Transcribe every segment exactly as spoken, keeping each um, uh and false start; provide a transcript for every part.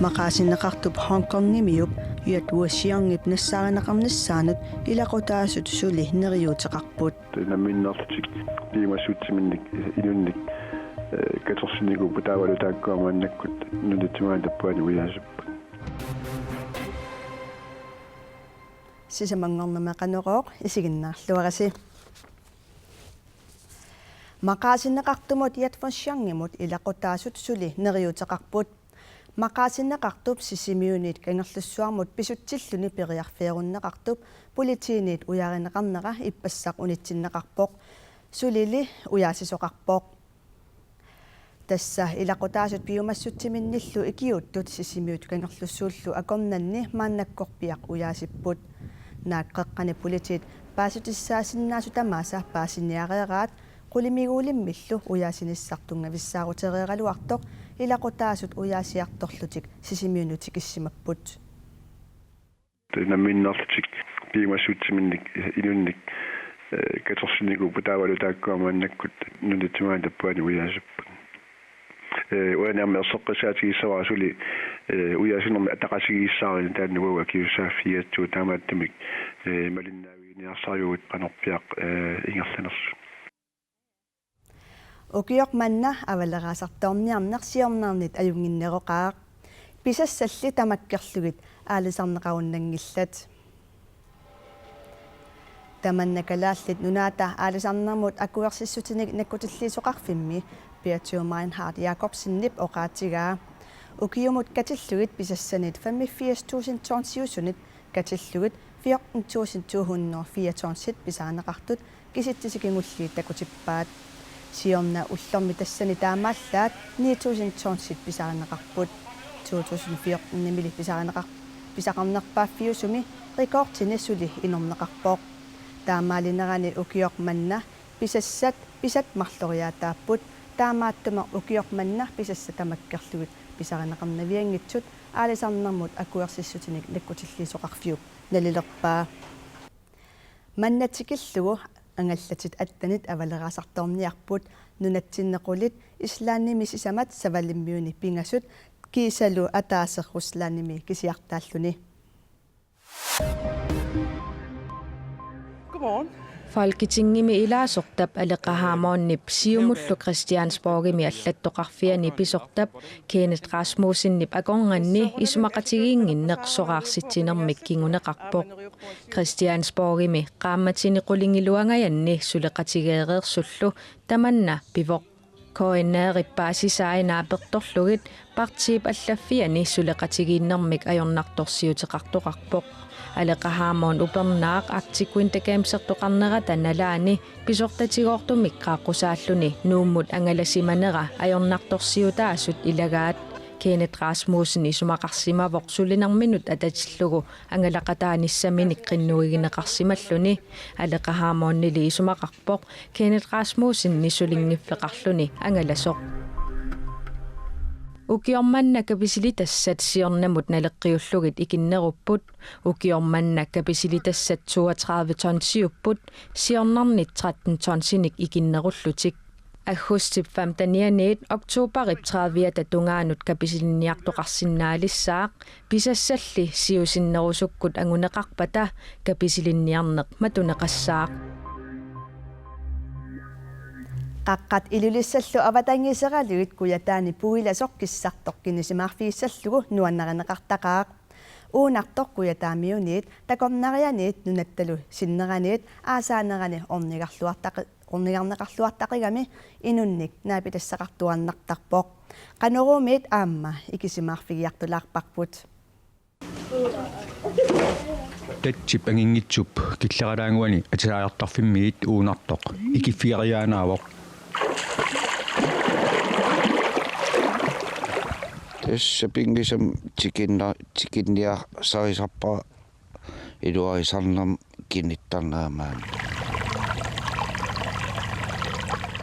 Maqaasinneqartup Hong Kongimiup Yat Wu Xiangip nassaarineqarnissaanut ilaqutaasut suli neriuuteqarput. Namminneerlutik piumassutsiminnik inunnik, eh, katersinnikuupput taavalu taakkua maannakkut nunatsinni tappavani ujaasipput. Sisamanngornermi Qanorooq isiginnaarluarisi. Maqaasinneqartumut Yat Wu Xiangimut ilaqutaasut suli neriuuteqarput. Maqaasinneqartup Sisimiunit Kangerlussuarmut pisutsilluni periarfiarunneqartup politiinit ujaarineqarnera ippassaq unitsinneqarpoq. Sulili ujaasisoqarpoq. Tassa ilaqutaasut piumassutsiminnillu ikiuuttut Sisimiut Kangerlussuullu akornanni maannakkorpiaq ujaasipput. Naak qeqqani politiit paasissutissaasinnaasut tamaasa paasiniareeraat, qulimiguulimmillu ujaasinissaq tunngavissaarutereeraluartoq ilaqutaasut ujaasiartorlutik Sisimiunut tikissimapput. Namminneerlutik piumassutsiminnik inunnik, eh, katersinnikuupput taavalu taakkua maannakkut nunatsinni tappavani ujaasipput. Eh, uani aamma erseqqissaatigissavara suli, eh, ujaasinermi ataqatigiissaarluni taanna uagut akisussaaffigigatsigit taamaattumik, eh, malinnaaviginiarsarivagut qanorpiaq, eh, ingerlanersut. Ukioq manna avaleraasartoorniarneq siornarnit ajunnginneroqaaq. Pisassalli tamakkerlugit aalisarneqarunnanngillat. Tamanna Kalaallit Nunaata Aalisarnermut Akuersissutinik Nakkutilliisoqarfimmi Bertha Meinhardt Jacobsenip oqaatigaa. Ukiumut katillugit pisassanit femogfirs tusind tonsiusunit katillugit fjorten tusind to hundrede og fire tonsit pisarineqartut kisitsisigut kingulliit takutippaat. Siorna ullormi tassani taamaallaat ni tusind tonsit pisarineqarput. To tusind fjortenimili pisarineqar-, pisaqarnerpaaffiusumi rekordini suli inorneqarpoq. Taamaalinerani ukioq manna pisassat, pisat marloriaataapput, taamaattumik ukioq manna pisassat tamakkerlugit pisarineqarnavianngitsut Aalisarnermut Akuersissutinik Nakkutilliisoqarfiup nalilerpaa. Manna tikillugu angallatit attenit avaleraasartoorniarput, nunatsinni qulit, Islandimi sisamat, Savalimmiuni pingasut, kiisalu ataaseq Ruslandimi kisiartaalluni. Godmorgen. Folketingimi ilaasortap Aleqa Hammondip Siumullu Christiansborgimi allattoqarfiani pisortap Kenneth Rasmussenip akornanni isumaqatigiinnginneq soraarsitsinermik kinguneqarpoq. Christiansborgimi qaammatini qulingiluangajanni suleqatigeereersullu tamanna pivoq. K N R-ip paasisai naapertorlugit partiip allaffiani suleqatigiinnermik ajornartorsiuteqartoqarpoq. Aleqa Hammond upernaaq Arctic Winter Gamesertoqarnerata nalaani pisortatigoortumik qaaqqusaalluni Nuummut angalasimanera ajornartorsiutaasut ilagaat. Kenneth Rasmussen isumaqarsimavoq sulinerminut atatillugu angalaqataanissaminik qinnuigineqarsimalluni. Aleqa Hammondili isumaqarpoq Kenneth Rasmussen sulinngiffeqarluni angalasoq. Ukioq manna kapisilitassat siornamut naleqqiullugit ikinnerupput. Ukioq manna kapisilitassat toogtredive tonsiupput, siornarnit tretten tonsinik ikinnerullutik. Aggustip femtenianiit oktoberip trediviata tungaanut kapisilinniartoqarsinnaalissaaq, pisassalli siusinnerusukkut anguneqarpata kapisilinniarneq matuneqassaaq. Qaqqat Ilulissallu avatangiiseralugit Kujataani puilasoq kissartoq kinisimaarfigissallugu nuannarineqartaqaaq. Uunartoq Kujataamiunit takornarianiit nunattalu sinneraniit aasaanerani ornigarluartaqi-, ornigarneqarluartaqigami inunnik naapitassaqartuarnartarpoq. Qanoruumiit aamma ikisimaarfigiartulaarparput. Tatsip anginngitsup killeralaannguani atisaajartarfimmiit uunartoq ikiffigiariaanaavoq. Tassa pinngisami tikinna-, tikinniarsarisarpara iluarisarnermut kinittarnera maani.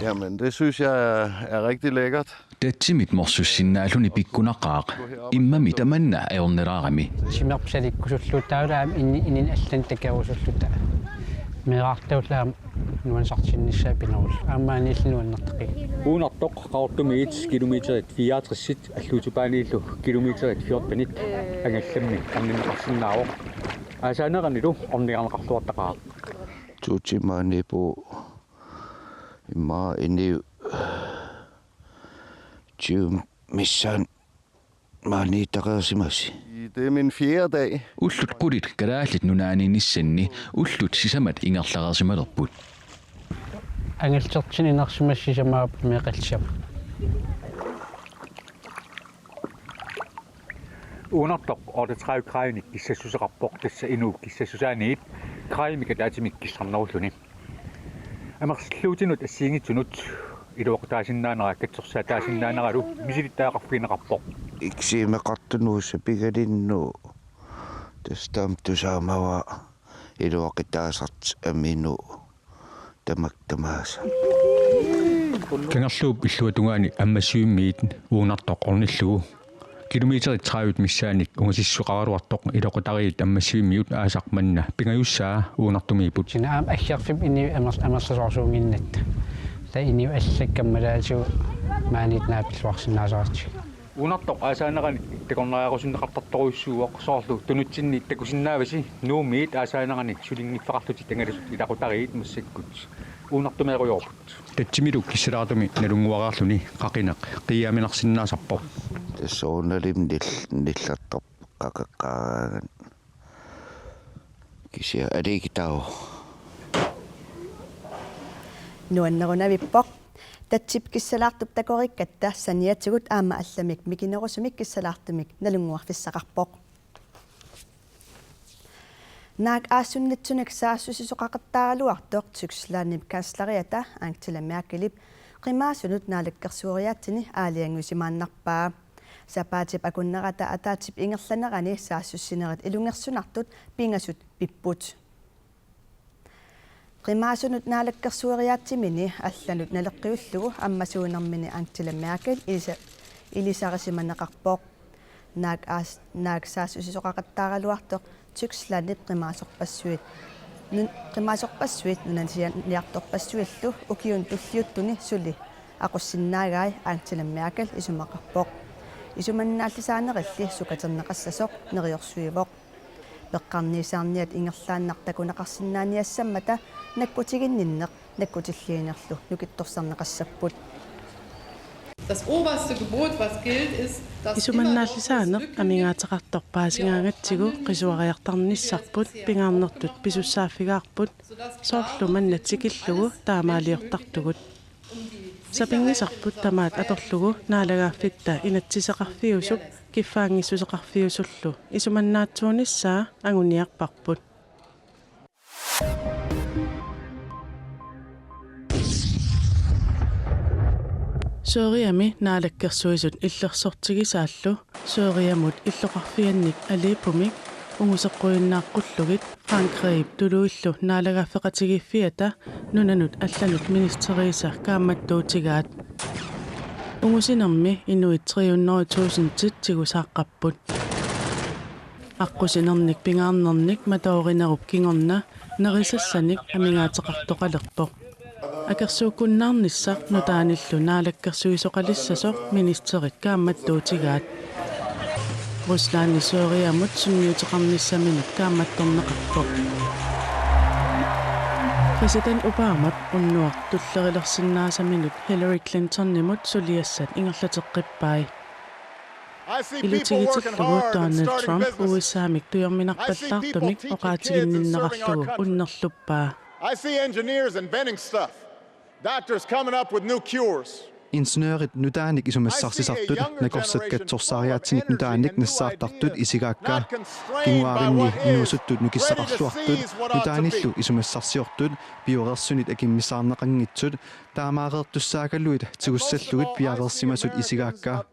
Jamen, det synes jeg er, er rigtig lækkert. Tatsimit morsussinnaalluni pikkunaqaaq. Immami tamanna ajorneraarami. Timerput salikkusullugu taavalu aamma inni-, ininni allani takerusulluta. Meerartaullu aamma nuannaartinnissaa pinerullugu. Aamma anillu nuannertaqigit. Uunartoq Qaqortumiit kilometerit fireogtres alluutsupaaniillu kilometerit fjorten angallammi anninneqarsinnaavoq. Aasaaneranilu ornigarneqarluartaqaaq. Tuutsimaaniippu immaqa iniu tium missaani maaniittaqarsimasi. Det er min fjerde dag. Ullut qulit Kalaallit Nunaanniinnissanni ullut sisamat ingerlareersimalerput. Angaltertinneqarsimasoq sisamaappoq meeqqallu sisamat. Uunartoq otteogtredive Krajimik kissassuseqarpoq, tassa inuup kissassusaaniit Krajimik ataatsimik kissarnerulluni. Amersilluutinut assigiinngitsunut iluaqutaasinnaanera katsorsaataasinnaaneralu misilittagaqarfigineqarpoq. Eksimeqartunut sapigalinnut tassa taama tusaamavara iluaqutaasartoq aminut tamakku tamaasa. Kangerluup illuatungaani Ammassivimmiit Uunartoq ornillugu kilometerit tredive missaanik ungasissoqaraluartoq iluaqutariit Ammassivimmiut aasaq manna pingajussaa Uunartumiipput. Sina aamma aggerfimmi inuit amers-, amerlasoorsuunnginnatta. Taava inuit allat kammalaatigut maaniittut naapilluarsinnaasartigut. Uunartoq aasaanerani takornariarusunneqartartorujussuuvoq, soorlu tunutsinni takusinnaavasi Nuummiit aasaanerani sulinngiffeqarlutik angalasut ilaqutariit massakkut Uunartumeerujoorput. Tatsimilu kissalaartumi nalunnguaraarluni qaqineq qiiaminarsinnaasarpoq. Tassa uunalimi nil-, nillertarpoq qaqeqqaaraangat. Kisianni aliikitau. Nuannerunavippoq. Tatsip kissalaartup takorikkatta saniatigut aamma allamik mikinerusumik kissalaartumik nalunnguarfissaqarpoq. Naak aassunnitsunik saassussisoqaqattaaraluartoq Tysklandip kansleriata Angela Merkelip qimaasunut naalakkersueriaatsini aalajangiusimaannarpaa. Sapaatip akunnerata ataatsip ingerlanerani saassussinerit ilungersunartut pingasut pipput. Qimaasunut naalakkersueriaatsimini allanut naleqqiullugu ammasuunermini Angela Merkel ilisa-, ilisarisimaneqarpoq. Naak aas-, naak saassussisoqaqattaaraluartoq Tysklandip qimaasorpassuit nun-, qimaasorpassuit nunasianiartorpassuillu ukiuni tulliuttuni suli aqussinnaagai Angela Merkel isumaqarpoq. Isumannaallisaanerilli sukaterneqassasoq neriorsuivoq. Peqqarniisaarniat ingerlaannaq takuneqarsinnaaniassammata nakkutiginninneq nakkutilliinerlu nukittorsarneqassapput. Das oberste Gebot, was gilt, ist, dass immer Isumannaallisaaneq amigaateqartoq paasigaangatsigu qisuariartarnissarput pingaarnertut pisussaaffigaarput, soorlu manna tikillugu taamaaliortartugut. Sapinngisarput tamaat atorlugu naalagaaffitta inatsiseqarfiusup kiffaanngissuseqarfiusullu isumannaatsuunissaa anguniarparput. Syriami naalakkersuisut illersortigisaallu Syriamut illoqarfiannik Aleppomik unguseqqujunnaaqqullugit Frankrigip tuluillu naalagaaffeqatigiiffiata nunanut allanut ministeriisa kaammattuutigaat. Ungusinermi inuit tre hundrede tusindit tigusaaqqapput. Aqqusinernik pingaarnernik matoorinerup kingorna nerisassanik amigaateqartoqalerpoq. Akersuukkunnaarnissaq nutaanillu naalakkersuisoqalissasoq ministerit kaammattuutigaat. Ruslandi Syriamut sunniuteqarnissaminut kaammattorneqarpoq. Præsident Obamap unnuaq tullerilersinnaasaminut Hillary Clintonimut suliassat ingerlateqqippai. Ilutigitillugu Donald Trump U S A-mik tujorminarpallaartumik oqaatiginninnerarlugu unnerluppaa. I see engineers inventing stuff. Doctors coming up with new cures. Ingeniørit nutaanik isumassarsisartut, nakorsat katsorsaariaatsinik nutaanik nassaartartut isigaakka. Kinguaarinni inuusuttut nukissaqarluartut, nutaanillu isumassarsiortut, pioreersunit akimmisaarneqanngitsut, taamaareertussaagaluit tigussallugit piareersimasut isigaakka.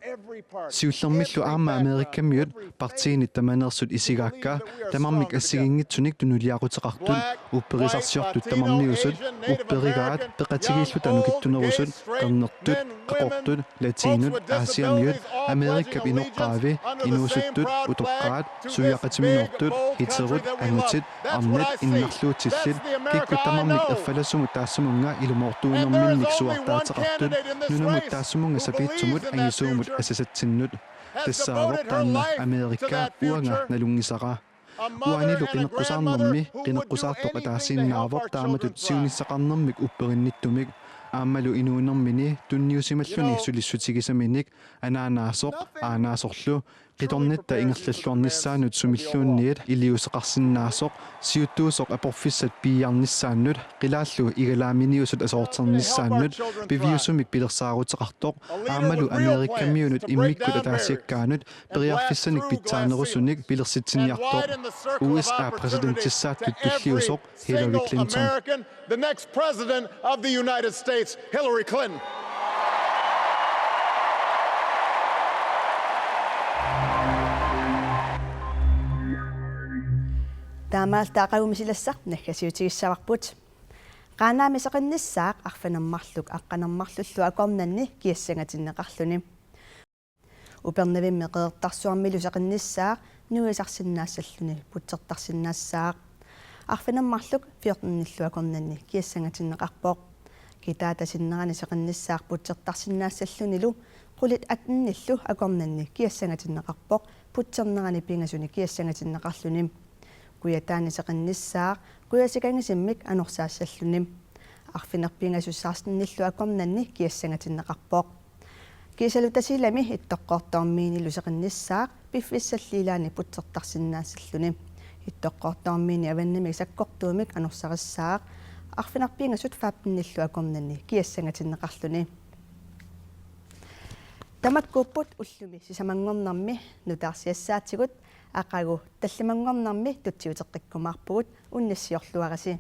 Siullermillu aamma Amerikamiut partiinit tamaneersut isigaakka, tamarmik assigiinngitsunik tunuliaquteqartut, upperisarsiortut tamarmiusut, upperigaat, peqatigiilluta nukittunerusut, qernertut, qaqortut, latinut, Asiamiut, Amerikap inoqqaavi, inuusuttut, utoqqaat, suiaqatiminoortut, heterot, angutit, arnat, innarluutillit, kikkut tamarmik erfalasumut taassumunnga ilumoortuunerminnik suaartaateqartut, nunamut taassumunnga sapiitsumut angisuumut asasatsinnut. Tassaavoq taanna Amerika uanga nalunngisara. Uanilu qineqqusaarnermi qineqqusaartoq ataasiinnaavoq taamatut siunissaqarnermik upperinnittumik, aammalu inuunermini tunniusimalluni sulissutigisaminik, anaanaasoq, aanaasorlu, qitornatta ingerlalluarnissaanut sumilluunniit iliuuseqarsinnaasoq, siuttuusoq aporfissat piiarnissaannut, qilaallu igalaaminiusut asoorternissaannut, piviusumik pilersaaruteqartoq, aammalu Amerikamiunut immikkut ataasiakkaanut periarfissanik pitsaanerusunik pilersitsiniartoq, U S A præsidentissaattut tulliusoq Hillary Clinton. The next president of the United States, Hillary Clinton. Taamaalilluta aqagu misilassaq naggasiutigissavarput. Qaanaami seqinnissaaq arfineq-marluk aqqaneq-marlullu akornanni kiassangatinneqarluni. Upernavimmi Qeqertarsuarmilu seqinnissaaq nuisarsinnaassalluni putsertarsinnaassaaq. Arfineq-marluk fjortenillu akornanni kiassangatinneqarpoq. Kitaata sinnerani seqinnissaaq putsertarsinnaassallunilu qulit attenillu akornanni kiassangatinneqarpoq, putsernerani pingasuni kiassangatinneqarluni. Kujataani seqinnissaaq kujasikangisimmik anorsaassalluni. Arfineq-pingasut sekstenillu akornanni kiassangatinneqarpoq. Kiisalu Tasiilami Ittoqqortoormiinilu seqinnissaaq piffissallu ilaanni putsertarsinnaassalluni. Ittoqqortoormiini avannamik sakkortuumik anorsarissaaq. Arfineq-pingasut femtenillu akornanni kiassangatinneqarluni. Tamakkuupput ullumi sisamanngornermi nutaarsiassaatigut, aqagu tallimanngornermi tutsiuteqqikkumaarpugut, unnussiorluarisi.